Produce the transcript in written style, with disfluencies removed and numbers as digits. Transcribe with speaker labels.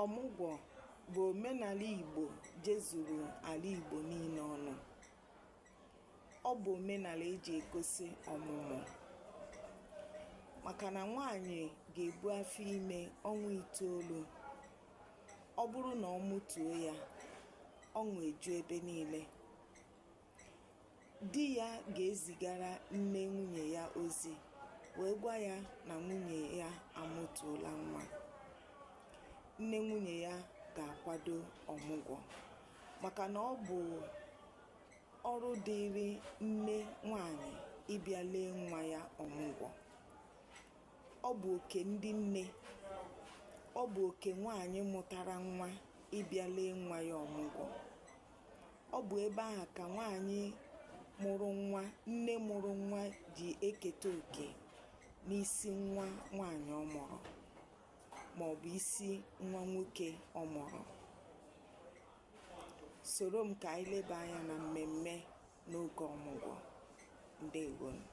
Speaker 1: Ọmụgwọ bụ omenala Igbo jezuru ala Igbo niile ọnụ. Ọ bụ omenala eji egosi ọmụmụ maka na nwaanyị ga-ebu afọ ime ọnwa 9. Ọ bụrụ na ọ mụtuo ya, ọṅụ eju ebe niile. Di ya ga-ezigara nne nwunye ya ozi wee gwa ya na nwunye ya amụtuola nwa. Nne nwunye ya ga-akwado ọmụgwọ maka na ọ bụ ọrụ dịịrị nne nwaanyị ịbịa lee nwa ya ọmụgwọ. Ọ bụ oke ndị nne, ọ bụ oke nwaanyị mụtara nwa ịbịa lee nwa ya ọmụgwọ. Ọ bụ ebe ahụ ka nwaanyị mụrụ nwa, nne mụrụ nwa ji eketa oke n'isi nwa nwaanyị ọ mụrụ maọbụ isi nwa nwoke ọ mụrụ. Soro m ka anyị leba anya na mmemme n'oge ọmụgwọ. Ndewonu.